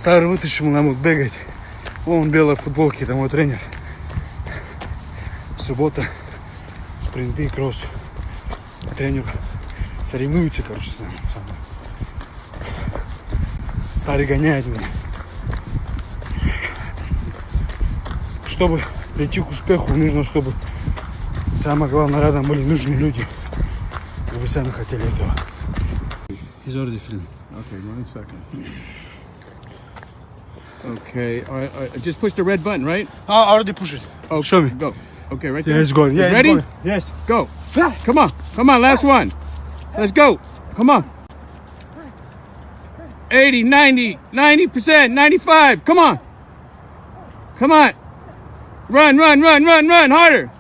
Старый вытащил, нам вот бегать. Вон в белой футболке, это мой тренер. Суббота, спринты, кросс. Тренер соревнуется, короче, с нами, со мной. Старый гоняет меня. Чтобы прийти к успеху, нужно, чтобы самое главное, рядом были нужные люди. И вы сами хотели этого. He's already filming. Okay, one second. Okay, all right, just push the red button, right? Ah, already push it. Oh, Show me. Go. Okay, right there. Yeah, it's going. Yeah, it's Ready? going. Yes. Go. Come on. Come on, last one. Let's go. Come on. 80, 90, 90%, 95. Come on. Come on. Run, run, run, run, run. Harder.